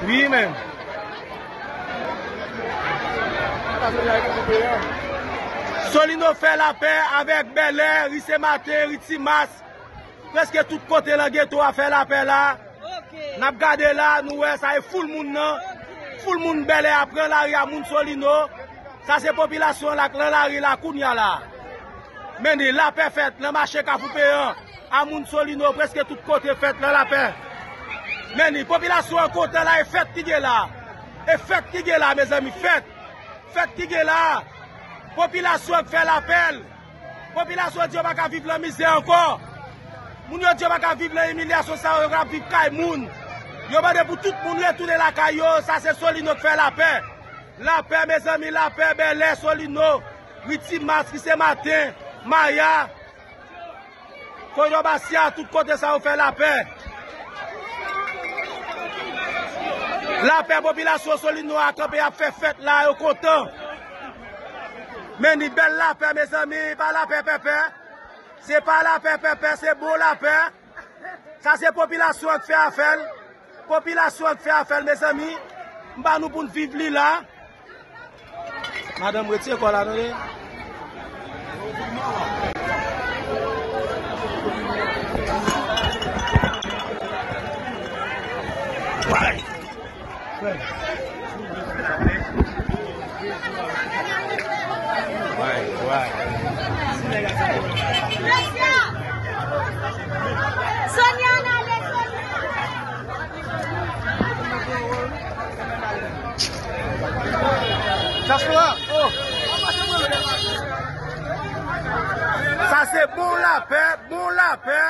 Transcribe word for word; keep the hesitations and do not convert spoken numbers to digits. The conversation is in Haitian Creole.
Wi, men. Solino fè lapè avèk Bèlè, ri Senmaten, ri Timas. Prèske tout kote nan geto a fè lapè la. N ap gade la, nou wè sa e foul moun nan. Foul moun Bèlè a pran lari a, moun Solino. Sa se popilasyon an k lan lari la kounye a la. Men ni lapè fèt nan mache Kafou Peyan a, moun Solino, prèske tout kote fèt lan lapè. Men ni popilasyon an kontan la, e fèt ki gen la. E fèt ki gen la, mezanmi, fèt. Fèt ki gen la. Popilasyon an k fè lapè. Popilasyon an di yo pa ka viv lan mizè ankò. Moun yo di yo pa ka viv lan imilyasyon sa yo, yo ka viv kay moun. Yo mande pou tout moun retounen lakay yo, sa se Solino k fè lapè. Lapè, mezanmi, lapè, Bèlè, Solino, ri Timas, ri Senmaten, Maya, Koridò Basya, tout kote sa yo fè lapè. Lapè, popilasyon Solino a kanpe ap fè fèt la, yo kontan. Men ni bèl lapè, mezanmi, pa lapè pèpè. Se pa lapè pèpè, se bon lapè. Sa se popilasyon an k fè afè l. Popilasyon an k fè afè l, mezanmi. M ba nou pou n viv li la. Madanm, retire kò la, tande. Sa se bon lapè, bon lapè.